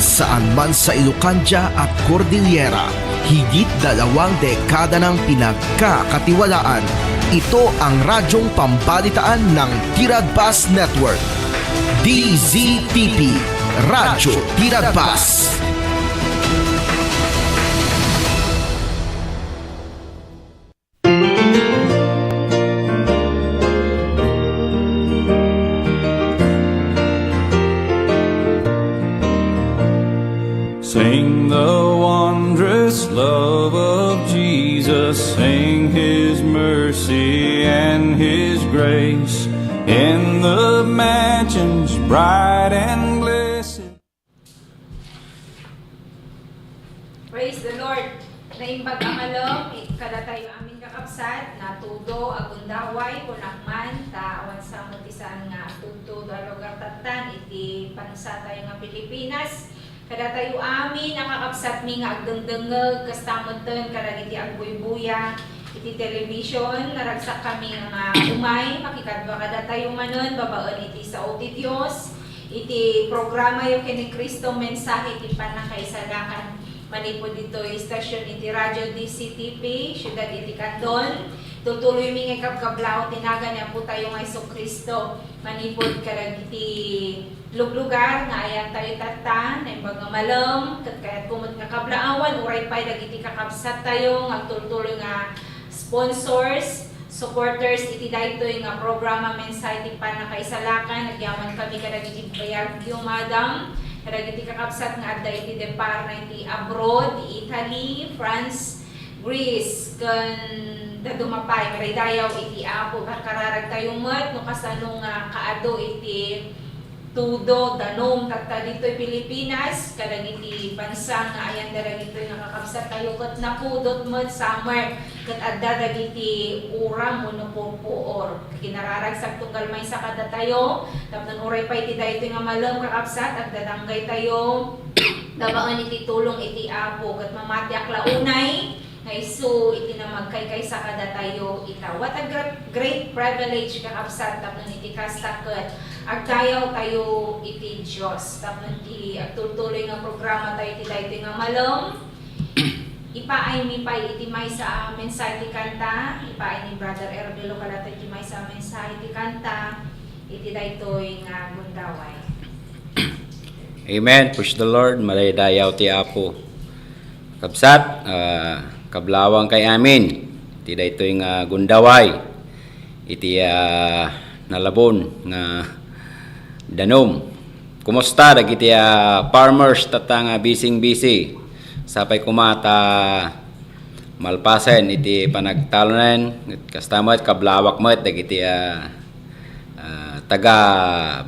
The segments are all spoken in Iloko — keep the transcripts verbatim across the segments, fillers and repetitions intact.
Saan man sa Ilocandia at Cordillera, higit dalawang dekada nang pinagkakatiwalaan. Ito ang radyong pambalitaan ng Tiradbas Network. D Z T P, Radyo Tiradbas. Sing the wondrous love of Jesus, sing his mercy and his grace, in the mansions bright and blessed. Praise the Lord. Naimbag a malem, kadatayo amin kakabsat, natudo, agundaway, kunak man, ta awan sa met ti saan nga agtudtudo a lugar tattan, iti bansa tayo nga Pilipinas. Kadatayo amin a kakabsatmi nga agdengdengngeg, kasta metten kadagiti agbuybuya iti television, naragsak kami nga umay, makikadua kadatayo manen, babaen iti sao ti Dios. Iti programayo ken ni Cristo, Mensahe ti Pannakaisalakan. Manipud ditoy istasyon iti Radio D C T P, Siudad iti Candon. Tutuloymi nga ikabkablaaw ti nagan ni Apotayo nga Jesu-Cristo. Manipud kadagiti luglugar nga ayantayo tatta, naimbag nga malem, ket kayatko met nga kablaawan, uray pay dagiti kakabsattayo nga agtultuloy nga sponsors, supporters iti daytoy nga programa, Mensahe ti Pannakaisalakan. Agyaman kami kadagiti Baguio, madam, kadagiti kakabsat nga adda iti deparna iti abroad, Italy, France, Greece, ken dadduma pay. Madaydayaw iti Apo. Karkararagtayo met no kasano nga kaadu iti tudo, danum, tatta ditoy Pilipinas, kadagiti bansa nga ayanda dagitoy nga kakabsattayo, ket napudot met, summer, ket adda dagiti uram wenno purpuor. Kinararagsak tunggal maysa kadatayo, tapno uray pay ti daytoy nga malem, kakabsat, agdadanggaytayo babaen iti tulong iti Apo, ket mamatiak la unay nga isu iti namagkaykaysa kadatayo ita. What a great, great privilege, kakabsat, tapno iti kasta ket agdayawtayo iti Dios. Tapno iti agtultuloy nga programa tayo iti daytoy nga malem, ipaaymi pay iti maysa a mensahe ti kanta, ipaay ni Brother Ervilo kadatayo iti maysa a mensahe ti kanta iti daytoy nga gundaway. Amen. Praise the Lord. Madaydayaw ti Apo. Kabsat, ah, kablaawankay amin iti daytoy nga gundaway iti, ah, nalabon nga danum. Kumusta dagiti, ah, farmers tatta nga bising-bisi? Sapay koma ta malpasen iti panagtalonen, kasta met kablawak met dagiti, ah, ah, taga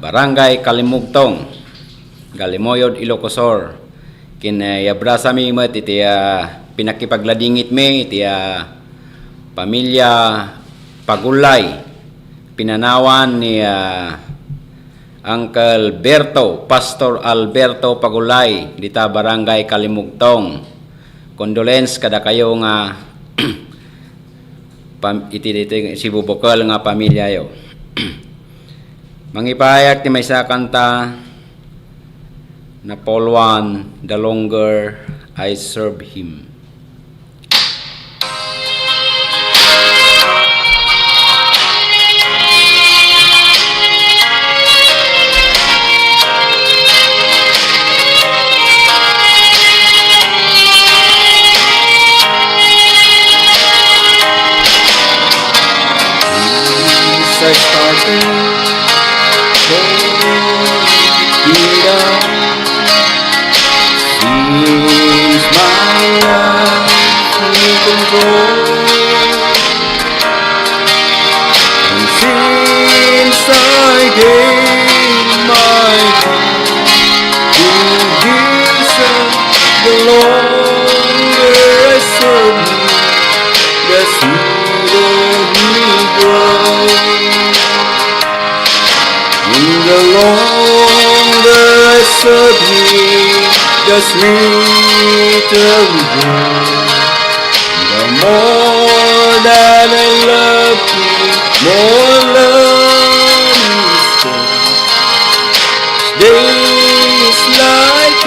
Barangay Kalimugtong, Galimoyod, Ilocos Sur. Kin, eh, iabrasami met iti, ah, pinakipagladingitmi iti, ah, pamilya Pagulay, pinanawan ni, ah, Uncle Berto, Pastor Alberto Pagulay, dita Barangay Kalimugtong. Condolence kadakayo nga pam-, iti ditoy sibubukel nga pamilyayo. Mangipayak ti maysa a kanta, Napoleon, The Longer I Serve Him. Since I started holding it up, seems my life will control. And since I gave my heart to Jesus, the longer I serve Him, the sweeter He grows. And the longer I serve Him, the sweeter He grows. The more that I love Him, more love He shows. Days like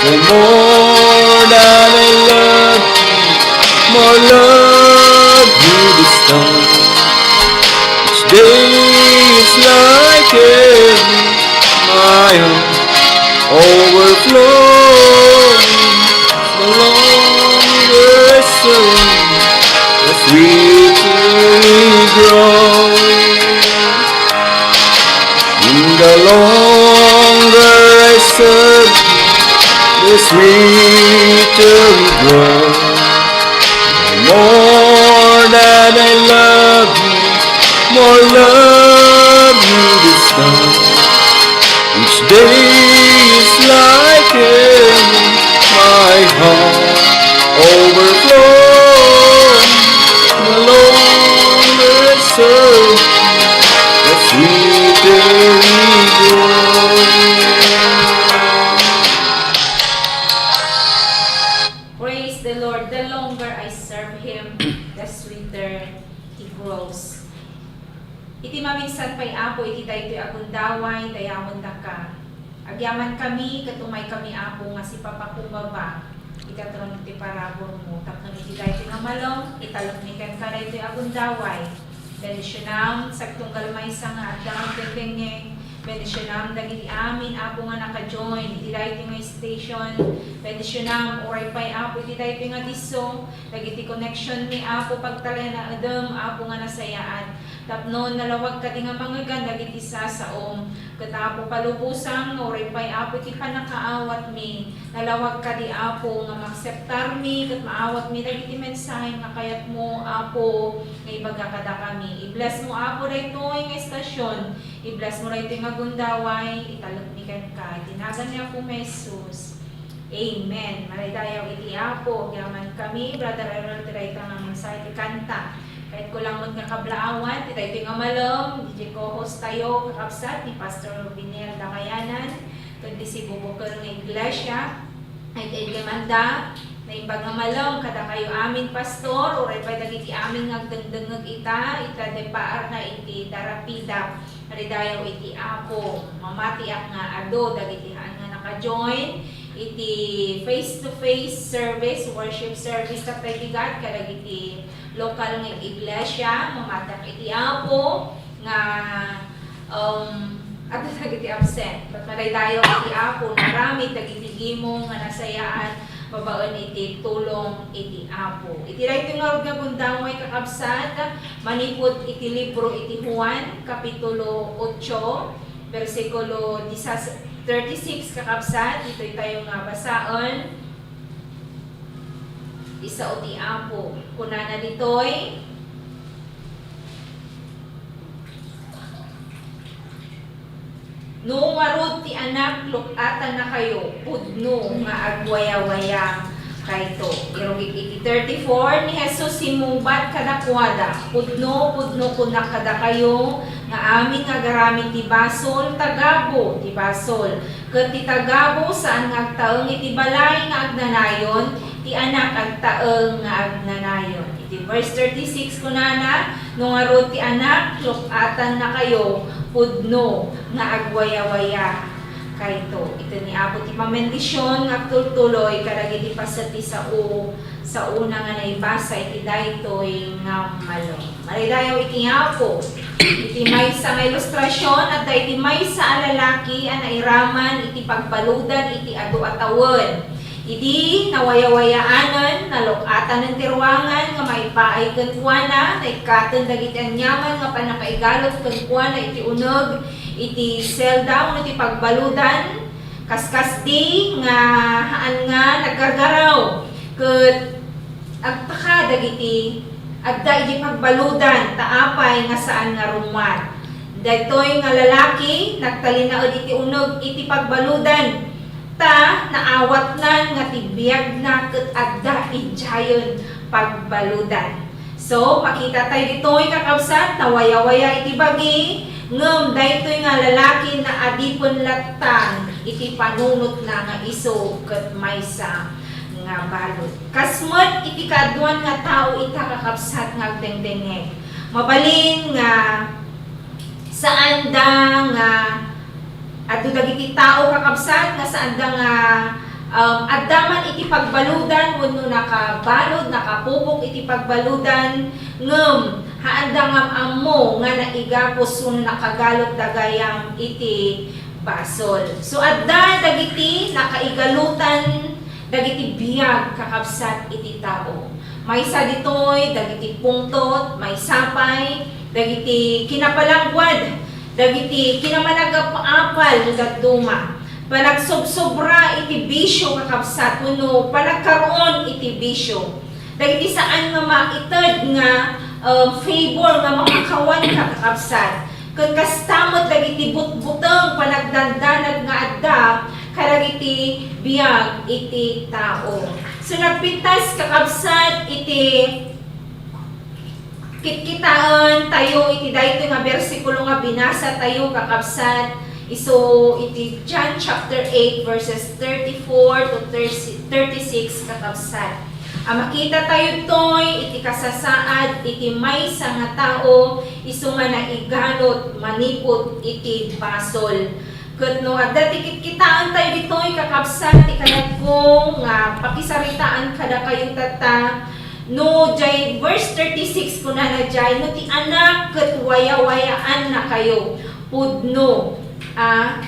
The more that I love you, more love you bestow. Each day is like a my heart overflowing. The longer I serve, the sweeter it grows. And the longer I serve, the sweeter it grows. The more that I love you, more love you bestow. Each day is like heaven, my heart overflows. The longer I serve, the sweeter it grows. Praise the Lord. The longer I serve Him, the sweeter He grows. Iti maminsan pay, Apo, iti daytoy a gundaway, dayawendaka. Agyamankami ket umaykami, Apo, nga sipapakumbaba iti atron ti paraburmo. Tapno iti daytoy nga malem, italekmi kenka daytoy a gundaway. Bendisionam, sagtunggal maysa nga adda agdengdengngeg. Bendisionam dagiti amin, Apo, nga naka-join iti daytoy nga station. Bendisionam, uray pay, Apo, iti daytoy nga disso, dagiti connectionmi, Apo, pagtalinaedem, Apo, nga nasayaat. Tapno nalawag kadi nga mangegan dagiti sasaom. Ket, Apo, palubosam nga uray pay, Apo, iti pannakaawatmi, nalawag kadi, Apo, nga maakseptarmi ket maawatmi dagiti mensahe nga kayatmo, Apo, nga ibaga kadakami. I-bless mo, Apo, daytoy nga estasion. I-bless mo daytoy nga gundaway. Italekmi kenka iti nagan ni Apomi Jesus. Amen. Maraydayaw iti Apo. Agyamankami, Brother Errol, ti dayta nga mensahe ti kanta. Kayatko lang met nga kablaawan ti daytoy nga malem, D J co-host tayo, kakabsat ni Pastor Robiniel Dakayanan, ken ti sibubukel nga iglesia. Ay, ay, kay manda, naimbag nga malem kadakayo amin, Pastor, uray pay dagiti amin nga agdengdengngeg ita, ita depaarna iti Darapidap. Maridayaw iti Apo. Mamatiak nga adu dagiti haan nga naka-join iti face-to-face service, worship service, tapay bigat kadagiti lokal nga iglesia. Mamatiak iti Apo nga, um, adda dagiti absent. Ket madaydayaw iti Apo, naaramid dagiti gimong nga nasayaat babaen iti tulong iti Apo. Iti daytoy nga gundaway, kakabsat, manipud iti libro iti Juan, Kapitulo otso, bersikulo disas-, thirty-six, kakabsat, ditoy tayo nga basaen. Isao ti Apo. Kunana ditoy, "No ngarud ti Anak, luk-atannakayo, pudno nga agwayawaya kayto." Irugik iti thirty-four, ni Jesus simmungbat kadakuada, "Pudno, pudno kunak kadakayo, nga amin nga agaramid ti basol, tagabu ti basol. Ket ti tagabu, saan nga agtaeng iti balay nga agnanayon, ti Anak agtaeng nga agnanayon." Iti verse thirty-six kunana, "No ngarud ti Anak, luk-atannakayo, pudno nga agwayawaya kayto." Iti ni Apo ti pamendisyon nga agtultuloy kadagiti paset ti sao, saona nga naibasa iti daytoy nga malem. Maridayaw iti Apo. Iti maysa nga ilustrasion, adda iti maysa a lalaki a nairaman iti pagbaludan iti adu a tawen. Idi nawayawayaanen, naluk-atanen ti ruangan nga maipaay kenkuana, naikkaten dagiti aniaman nga pannakaigalud kenkuana iti uneg iti selda wenno ti pagbaludan, kaskasdi nga haan nga naggargaraw, ket agtaka dagiti adda iti pagbaludan, ta apay nga saan nga rummuar. Daytoy nga lalaki nagtalinaed iti uneg iti pagbaludan, ta naawatnan nga ti biagna ket adda idiayen pagbaludan. So, makita tayo ditoy, kakabsat, nawayawaya iti bagi, ngem daytoy nga lalaki naadipen latta iti panunotna nga isu ket maysa nga balud. Kas met iti kaaduan nga tao ita, kakabsat, nga agdengdengngeg. Mabalin nga saanda nga Adu dagiti tao, kakabsat, nga saanda nga, um, adda man iti pagbaludan wenno nakabalud, nakapupok iti pagbaludan, ngem haanda nga am-ammo nga naigapos wenno nakagalot da gayam iti basol. So, adda dagiti nakaigalutan dagiti biag, kakabsat, iti tao. Maysa ditoy dagiti pungtot, maysa pay dagiti kinapalangguad, dagiti kinamanagap-apal nga dadduma, panagsubsobra iti bisio, kakabsat, wenno panagkaroon iti bisio. Dagiti saan nga maited nga, um, favor nga makakawan, kakabsat. Ket kasta met dagiti butbuteng panagdandanag nga adda kadagiti biag iti tao. So, nagpintas, kakabsat, iti kitkitaen tayo iti daytoy nga bersikulo nga binasa tayo, kakabsat, isu iti John chapter eight, verses thirty-four to thirty, thirty-six, kakabsat. A makita tayo toy iti kasasaad iti maysa nga tao, isu nga naigalot manipud iti basol. Ket no adda ti kitkitaen tayo ditoy, kakabsat, ti kayatko nga pakisaritaan kadakayo tatta, no jay verse thirty-six, kunana jay, "No ti Anak ket wayawayaannakayo, pudno a,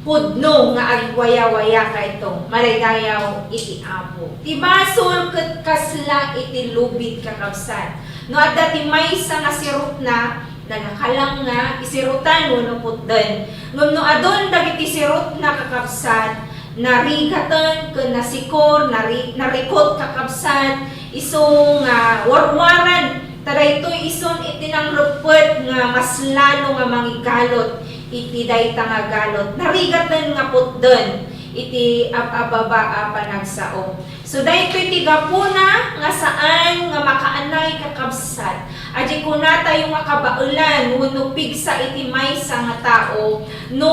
pudno nga agwayawayakayto, madaydayaw iti Apo." Ti basol ket kasla iti lubid, kakabsat. No adda ti maysa nga sirotna, nalakalang nga isirutan wenno putden. Ngem no adun dagiti sirotna, kakabsat, narigaten ken nasikor, nari-, narikot, kakabsat, isu nga warwaran. Ta daytoy isun iti nangreppet nga mas lalo nga mangigalot iti dayta nga galot. Narigaten nga putden iti ab-ababa a panagsao. So, daytoy ti gapuna nga saan nga makaanay, kakabsat. Adi kunatayo nga kabaelan wenno pigsa iti maysa nga tao no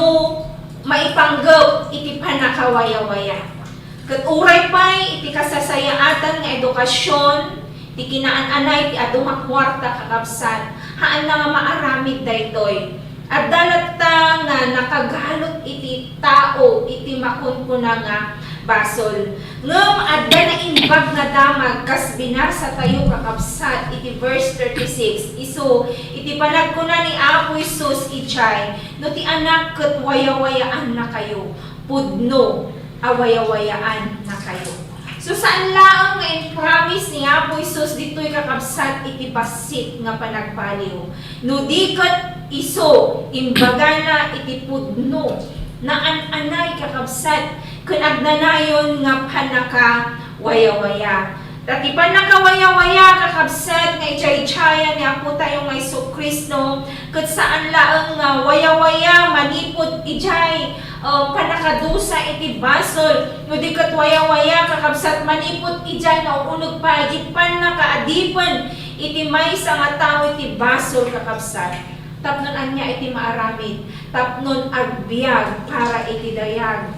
maipanggep iti pannakawayawaya. Ket uray pay iti kasasayaatan nga edukasion, ti kinaan-anay ti adu nga kuarta, kakabsat, haanna nga maaramid daytoy. Adda latta nga nakagalot iti tao iti makunkuna nga basol. Ngem adda naimbag nga damag kas binasa tayo, kakabsat, iti verse thirty-six. Isu, iti panagkuna ni Apo Jesus idiay, "No ti Anak ket wayawayaannakayo, pudno a wayawayaannakayo." So, saan laeng nga impromise ni Apo Jesus ditoy, kakabsat, iti bassit nga panagbaliw. No di ket isu, imbagana iti pudno, naan-anay, kakabsat, ken agnanayon nga pannakawayawaya. Ta ti pannakawayawaya, kakabsat, nga idiaydiayan ni Apo tayo nga Jesu-Cristo, ket saan laeng nga wayawaya manipud idiay, uh, pannakadusa iti basol, no di ket wayawaya, kakabsat, manipud idiay nga uneg pay iti pannakaadipen iti maysa nga tao iti basol, kakabsat. Tapnon ania iti maaramid? Tapnon agbiag para iti dayag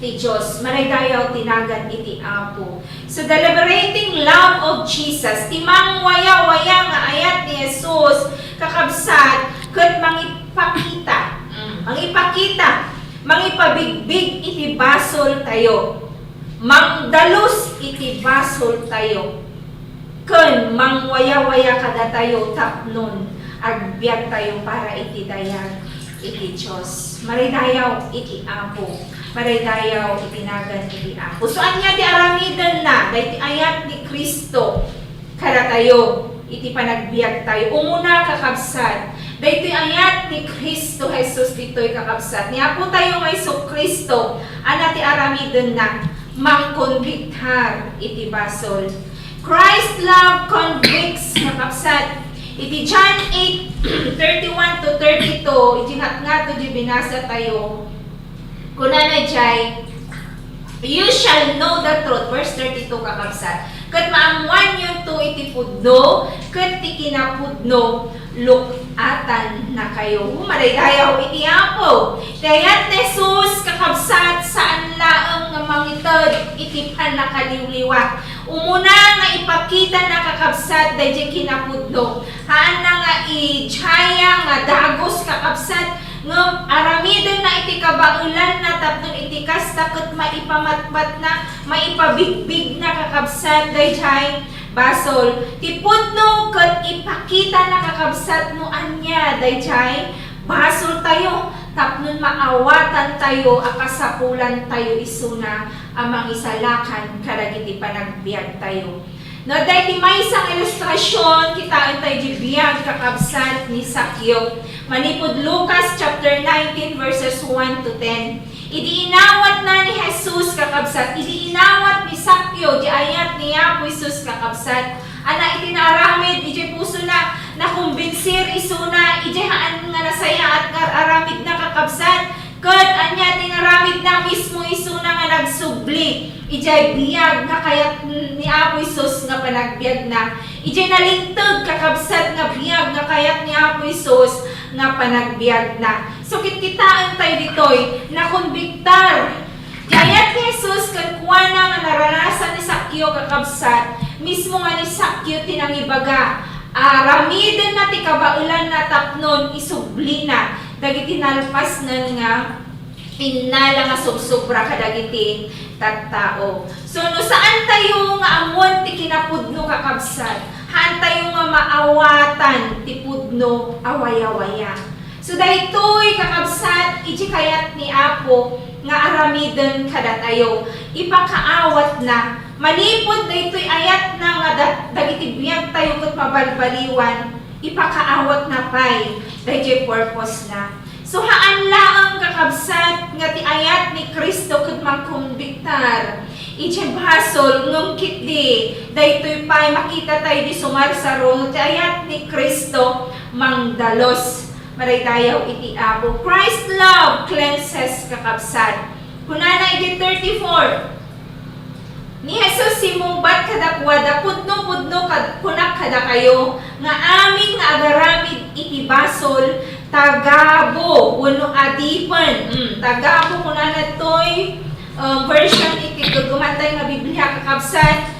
ti Dios. Madaydayaw ti nagan iti Apo. So, the liberating love of Jesus, ti mangwayawaya nga ayat ni Jesus, kakabsat, ket mangipakita, mm, mangipakita, mangipabigbig iti basol tayo. Mangdalus iti basol tayo. Ken mangwayawaya kadatayo tapnon agbiag tayo para iti dayag iti Dios. Madaydayaw iti Apo. Madaydayaw iti nagan iti Apo. So, ania ti aramidenna daytoy ayat ni Cristo kadatayo iti panagbiag tayo? Umuna, kakabsat, daytoy ayat ni Cristo Jesus ditoy, kakabsat, ni Apo tayo nga Jesu-Cristo, ania ti aramidenna? Mangkonbiktar iti basol. Christ love convicts, kakabsat. Iti John eight thirty-one to thirty-two, iti ngatngato di binasa tayo, kunana jay, "You shall know the truth," verse thirty-two, kakabsat, "ket maammuanyonto iti pudno, ket ti kinapudno, luk-atannakayo." Madaydayaw iti Apo. Ti ayat ni Jesus, kakabsat, saan laeng nga mangited iti pannakaliwliwa. Umuna nga ipakitana, kakabsat, daydiay kinapudno. Haanna nga idiaya nga dagus, kakabsat, Ngem aramidenna iti kabaelanna tapno iti kasta ket maipamatpatna, maipabigbigna, kakabsat, daydiay basol. Ti pudno ket ipakitana, kakabsat, no ania daydiay basoltayo tapno maawatantayo a kasapulantayo isuna a mangisalakan kadagiti panagbiagtayo. No, adda iti maysa nga ilustrasion, kitaentayo diay biag, kakabsat, ni Zaccheo. Manipud Lucas chapter nineteen, verses one to ten. Idi inawatna ni Jesus, kakabsat, idi inawat ni Zaccheo diay ayat ni Apo Jesus, kakabsat, ania iti naaramid idiay pusona? Nakombensi isuna idiay haan nga nasayaat nga ar-aramidna, kakabsat. Ket ania ti inaramidna? Mismo isuna nga nagsubli idiay biag nga kayat ni Apo Jesus nga panagbiagna. Idiay nalinteg, kakabsat, nga biag nga kayat ni Apo Jesus nga panagbiagna. So, kitkitaentayo ditoy, nakonbiktar ti ayat ni Jesus kenkuana nga naranasan ni Zaccheo, kakabsat. Mismo nga ni Zaccheo ti nangibaga, aramidenna ti kabaelanna tapnon isublina dagiti nalpasnen nga pinnala nga sobsobra kadagiti tattao. So, no saantayo nga ammon ti kinapudno, kakabsat, haantayo nga maawatan ti pudno a wayawaya. So, daytoy, kakabsat, iti kayat ni Apo nga aramiden kadatayo. Ipakaawatna. Manipud daytoy ayatna nga da-, dagiti biagtayo ket mabalbaliwan, ipakaawatna pay daydiay purpose na. So, haan laeng, kakabsat, nga ti ayat ni Cristo ket mangkonbiktar iti basol, ngem ketdi daytoy pay makitatayo idi sumarsaro ti ayat ni Cristo mangdalus. Madaydayaw iti Apo. Christ love cleanses, kakabsat. Kunana iti thirty-four, ni Jesus simmungbat kadakuada, "Pudno-pudno kad-, kunak kadakayo, nga amin nga agaramid iti basol, tagabu wenno adipen." Mm, tagabu, kunana toy, uh, version iti gagumantay nga Biblia, kakabsat.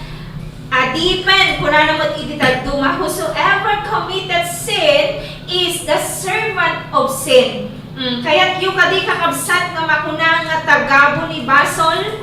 Adipen, kunana met iti dadduma, "Whosoever committed sin is the servant of sin." Mm, kayatyo kadi, kakabsat, nga makuna nga tagabu ni basol?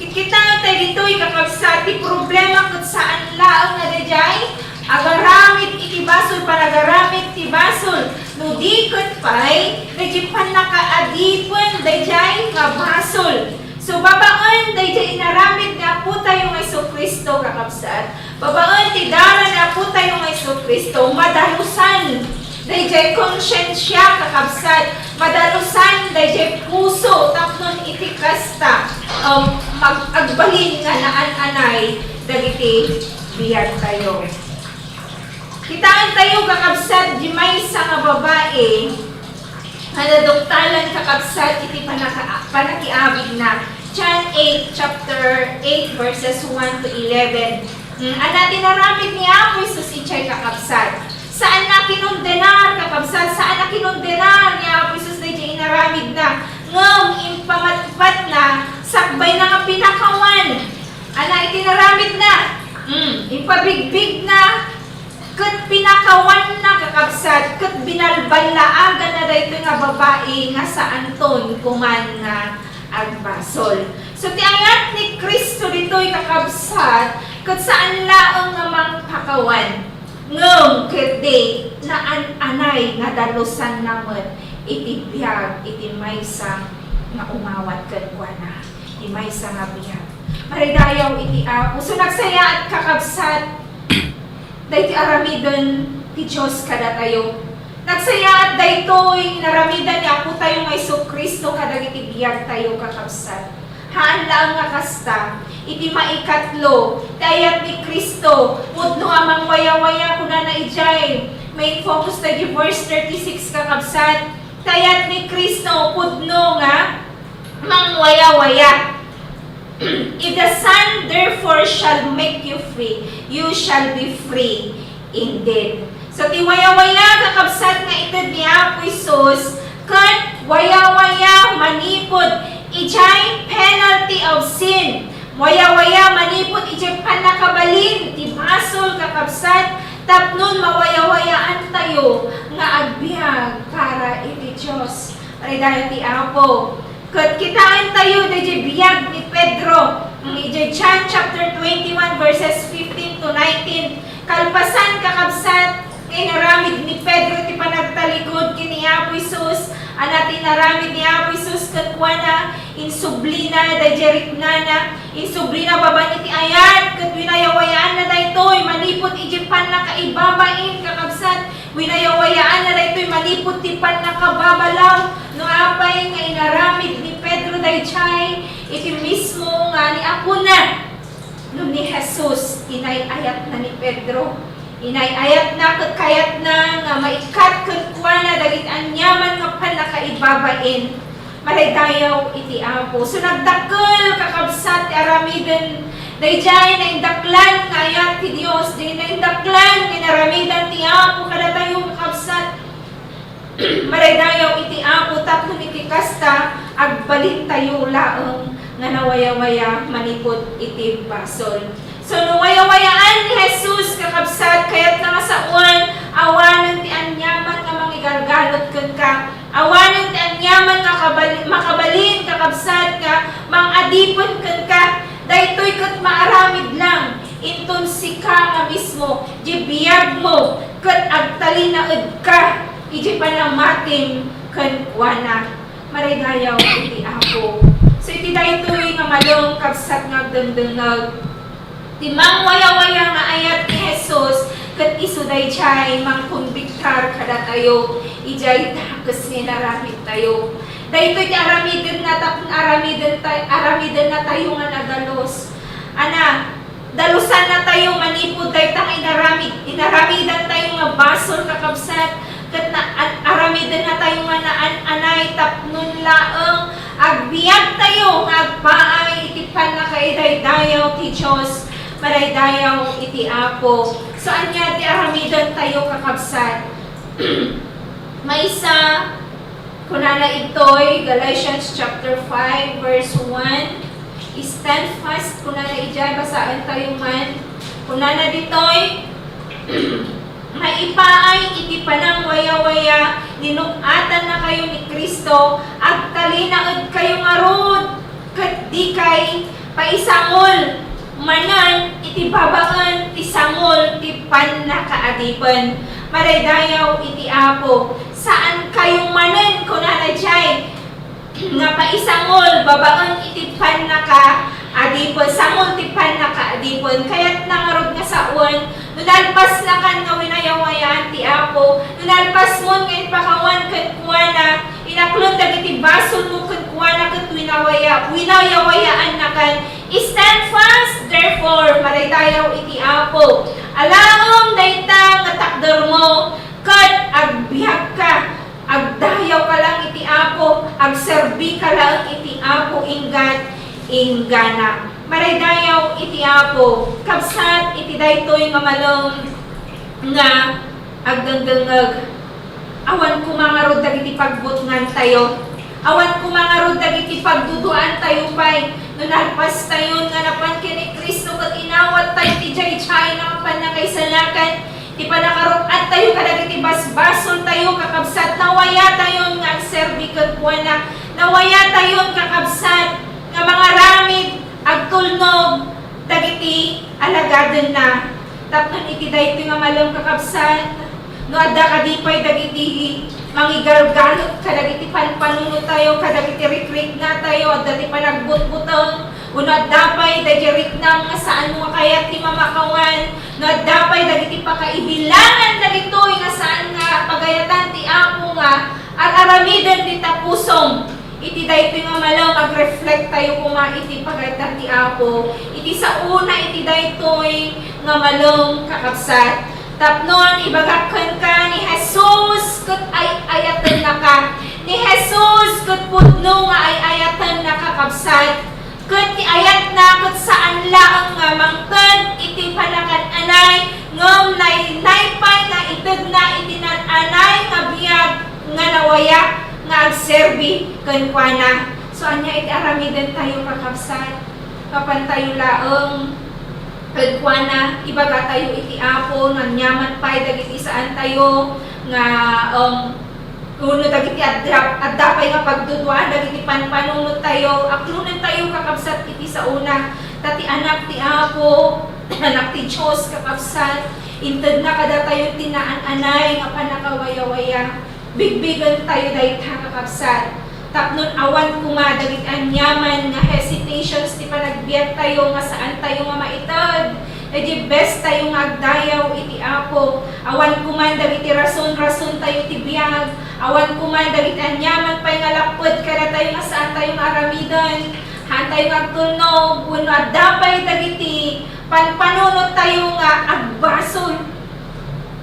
Kitkitaentayo ditoy, kakabsat, ti problema ket saan laeng nga daydiay agaramid iti basol, panagaramid ti basol, no di ket pay daydiay pannakaadipen daydiay nga basol. So, babaen daydiay inaramid ni Apotayo nga Jesu-Cristo, kakabsat, babaen ti dara ni Apotayo nga Jesu-Cristo, madalusan daydiay konsiensia, kakabsat, madalusan daydiay puso, tapno iti kasta, um, mag-, agbalin nga naan-anay dagiti biagtayo. Kitaentayo, kakabsat, di maysa nga babai nga naduktalan, kakabsat, iti panaka-, panakiabigna. John eight, chapter eight, verses one to eleven. Hmm, ania ti inaramid ni Apo Jesus idiay, kakabsat? Saanna kinondenar, kakabsat, saanna kinondenar ni Apo Jesus daydiay inaramidna. Ngem impamatpatna, sakbayna nga pinakawan. Ania iti inaramidna? Hmm, impabigbigna, ket pinakawanna, kakabsat, ket binalballaaganna daytoy nga babai nga saanton koman nga agbasol. So, ti ayat ni Cristo ditoy, kakabsat, ket saan laeng nga mangpakawan, ngem ketdi naan-anay nga dalusanna met iti biag iti maysa nga umawat kenkuana, ti maysa nga biag. Madaydayaw iti Apo. So, nagsayaat, kakabsat, daytoy aramiden ti Dios kadatayo. Nagsayaat daytoy nga inaramidan ni Apotayo nga Jesu-Cristo kadagiti biagtayo, kakabsat. Haan laeng nga kasta, iti maikatlo, ti ayat ni Cristo, pudno a mangwayawaya, kunana idiay main focus ta iti verse thirty-six, kakabsat. Ti ayat ni Cristo, pudno nga mangwayawaya. "If the Son therefore shall make you free, you shall be free indeed." So, ti wayawaya, kakabsat, nga ited ni Apo Jesus, ket wayawaya manipud idiay penalty of sin. Wayawaya manipud idiay pannakabalin ti basol, kakabsat, tapnon mawayawayaantayo nga agbiag para iti Dios. Paridayo ti Apo. Ket kitaentayo daydiay biag ni Pedro, mm, idiay John chapter twenty-one, verses fifteen to nineteen. Kalpasan, kakabsat, nga inaramid ni Pedro ti panagtalikod ken ni Apo Jesus, ania ti inaramid ni Apo Jesus kenkuana, insublina daydiay riknana, insublina babaen iti ayat, ket winayawayaanna daytoy manipud idiay pannakaibabain, kakabsat, winayawayaanna daytoy manipud ti pannakababalaw. No apay nga inaramid ni Pedro daydiay iti mismo nga ni Apona? No ni Jesus, inay-ayatna ni Pedro. Inay-ayatna ket kayatna nga maikkat kenkuana dagiti aniaman nga pannakaibabain. Madaydayaw iti Apo. So, nagdakkel, kakabsat, ti aramiden daydiay naindaklan nga ayat ti Dios, di naindaklan nga inaramidan ti Apo kadatayo, kakabsat. Madaydayaw iti Apo tapno iti kasta, agbalintayo laeng nga nawayawaya manipud iti basol. So, no wayawayaan ni Jesus, kakabsat, kayatna nga sawen, awanen ti aniaman nga mangigargalot kenka, awanen ti aniaman nga kabal-, makabalin, kakabsat, nga mangadipen kenka. Daytoy ket maaramid lang inton sika nga mismo, di biagmo, ket agtalinaedka iti panamatim kenkuana. Marigayaw iti Apo. So, iti daytoy nga malem, kabsat nga agdengdengngeg, ti mangwayawaya nga ayat ni Jesus, ket isu daydiay mangkonbiktar kadatayo idiay dakes nga inaramidtayo. Daytoy ti aramiden na tapno aramiden tay-, aramiden natayo nga nadalus. Ana, dalusan natayo manipud dayta nga inaramid, inaramidan tayo nga basol, kakabsat, ket na-, an-, aramiden natayo nga naan-anay tapno laeng agbiag tayo nga agpaay iti pannakaidaydayaw ti Dios, madaydayaw iti Apo. So, ania ti aramiden tayo, kakabsat? Maysa, kunana ditoy, Galatians chapter five, verse one, "Stand fast," kunana idiay, basaen tayo man. Kunana ditoy, "Maipaay iti panangwayawaya, linug-atannakayo ni Cristo, agtalinaedkayo ngarud, ket dikay paisangol manen iti babaen ti sangol ti pannakaadipen." Madaydayaw iti Apo. Saankayo manen, kunana diay, nga paisangol babaen iti pannakaadipen, sangol ti pannakaadipen. Kayatna ngarud nga sawen, no nalpasnakan nga winayawayaan ti Apo, no nalpasmon nga impakawan kenkuana, inaklon dagiti basolmo kenkuana ket winawaya-, winayawayaannakan. Stand fast, therefore, madaydayaw iti Apo. Alaem dayta nga takdermo, ket agbiagka, agdayawka laeng iti Apo, agserbika laeng iti Apo, inggan, inggana. Madaydayaw iti Apo. Kabsat, iti daytoy nga malem nga agdengdengngeg. Awan koma ngarud dagiti pagbutngantayo. Awan koma ngarud dagiti pagduduaantayo pay. No nalpastayon nga napan ken ni Cristo ket inawattayo ti jayjay nga pannakaisalakan, ti pannakaruk-attayo kadagiti basbasoltayo, kakabsat, nawayatayon nga agserbi kenkuana. Nawayatayon, kakabsat, nga mangaramid, agtulnog dagiti alagadenna. Tapno iti daytoy nga malem, kakabsat, no adda kadi pay dagiti mangigalgalot kadagiti panpanunotayo, kadagiti rikriknatayo, adda ti panagbutbuteng, wenno adda pay dagiti riknam nga saan nga kayat ti mamakawan, no adda pay dagiti pakaibilangan dagitoy nga saan nga pagayatan ti Apo nga ar-aramiden dita pusom. Iti daytoy nga malem, agreflektayo koma iti pagayatan ti Apo iti saona iti daytoy nga malem, kakabsat. Tapnon ibagak kenka, ni Jesus ket ay-ayatennaka. Ni Jesus ket pudno nga ay-ayatennaka, kabsat. Ket ti ayatna ket saan laeng nga mangted iti panakan-anay, ngem naynay pay nga itedna iti nan-anay nga biag nga nawaya nga agserbi kenkuana. So, ania iti aramidentayo, kakabsat? Mapantayo laeng kenkuana, ibagatayo iti Apo, no aniaman pay dagiti saantayo nga, um, Wenno dagiti adda, adda pay nga pagduduaan dagiti panpanunot tayo, aklonen tayo, kakabsat, iti saona. Ta ti Anak ti Apo, Anak ti Dios, kakabsat, intedna kadatayo ti naan-anay nga pannakawayawaya. Bigbigen tayo dayta, kakabsat. Tapnon awan koma dagiti aniaman nga hesitations ti panagbiag tayo nga saan tayo nga maited. Idiay best tayo nga agdayaw iti Apo. Awan koman dagiti rason-rason tayo iti biag. Awan koman dagiti aniaman pay nga lapped kadatayo nga saan tayo nga aramiden. Haan tayo nga agtulnog, wenno adda pay dagiti panpanunot tayo nga agbasol.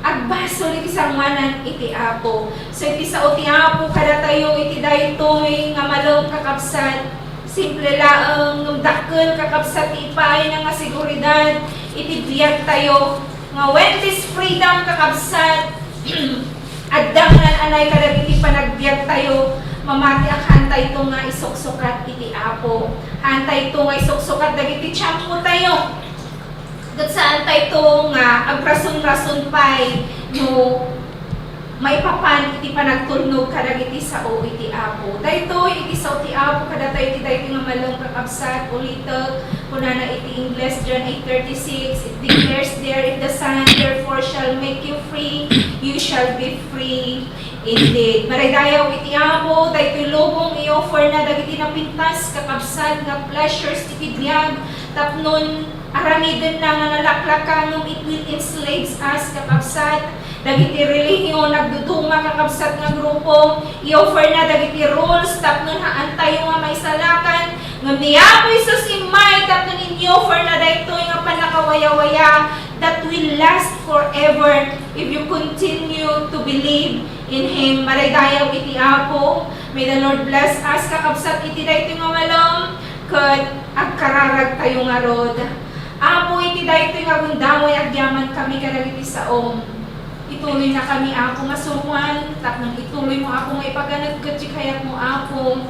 Agbasol iti sangoanan iti Apo. So, iti sao ti Apo kadatayo iti daytoy nga malem, kakabsat, simple laeng, ngem dakkel, kakabsat, ti ipaayna nga seguridad iti biag tayo, nga when this freedom, kakabsat, adda nga naan-anay kadagiti panagbiag tayo, mamati a haantayto nga isuksukat iti Apo. Haantayto nga isuksukat dagiti tiempo tayo. Ket saan tayto nga agrason-rason pay no maipapan iti panagtulnog kadagiti sao iti Apo. Daytoy iti sao ti Apo kadatayo iti daytoy nga malem, kakabsat, ulitek, kunana iti Ingles, John eight thirty-six, it declares there, "If the Son therefore shall make you free, you shall be free indeed." Maraydayaw iti Apo, daytoy lubong i-offer na dagiti napintas, kakabsat, nga pleasures iti biag, tapnon aramidenna nga nalaklaka, ngem it will enslaves us, kakabsat. Dagiti relihion, nagduduma, kakabsat, nga grupo, i-offer na dagiti rules tapno haantayo nga maisalakan. Ngem ni Apo Jesus immay tapno in-offer na daytoy nga pannakawayawaya that will last forever if you continue to believe in Him. Maraydayaw iti Apo. May the Lord bless us, kakabsat, iti daytoy nga malem. Ket agkararagtayo ngarud. Apo, iti daytoy nga gundaway, agyamankami kadagiti saom. Ituloynakami, Apo, nga suroan, tapno ituloymo, Apo, nga ipaganad ket ti kayatmo, Apo,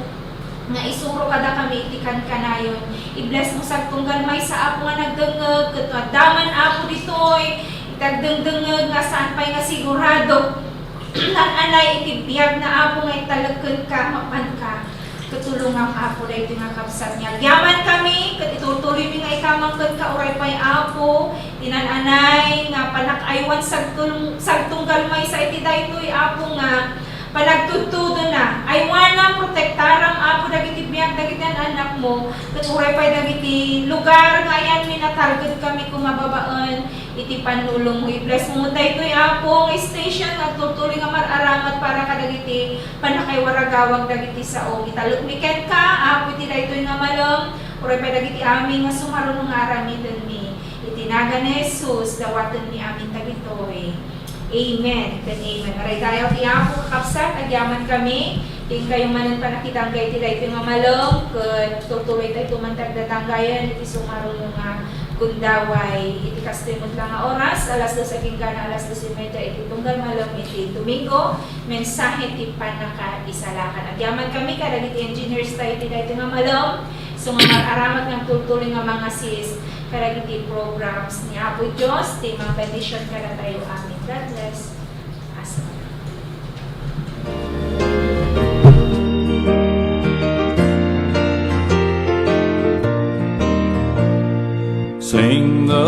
nga isuro kadakami iti kankanayon. I-blessmo sagtunggal maysa, Apo, nga nagdengngeg, ket no adda man, Apo, ditoy iti agdengdengngeg nga saan pay nga sigurado, naan-anay iti biagna, Apo, nga italek kenka, mapanka. Ket tulongam, Apo, daytoy nga kabsat nga agyamankami, ket itutuloymi nga ikamang kenka, uray pay, Apo, ti naan-anay nga panakaaywan sagtul-, sagtunggal maysa iti daytoy, Apo, nga panagtudtudona. Aywanam, protektaram, Apo, dagiti biag dagiti anak-anakmo, ket uray pay dagiti lugar nga ayanmi, natargetkami koma babaen iti pannulongmo. I-blessmo met daytoy, Apo, nga station nga agtultuloy nga mar-aramat para kadagiti pannakaiwaragawag dagiti sao. Italekmi kenka, Apo, iti daytoy nga malem, uray pay dagiti amin nga sumaruno nga aramidenmi. Iti nagan ni Jesus, dawatenmi amin dagitoy. Amen ken amen. Maraydayaw ti Apo, kakabsat, agyamankami. Ti inkayo manen pannakidangga iti daytoy nga malem, ket tutuloytayto man ti agdadanggayan iti sumaruno nga gundaway. Iti kastoy met la nga oras, alas dos agingga alas dos y media iti tunggal malem iti Domingo, mensahe ti pannakaisalakan. Agyamankami kadagiti engineers tayo iti daytoy nga malem, isu nga mar-aramat nga agtultuloy nga mang-assist kadagiti programs ni Apo Dios, ti mangbendision kadatayo amin. God bless. Amen. Sing the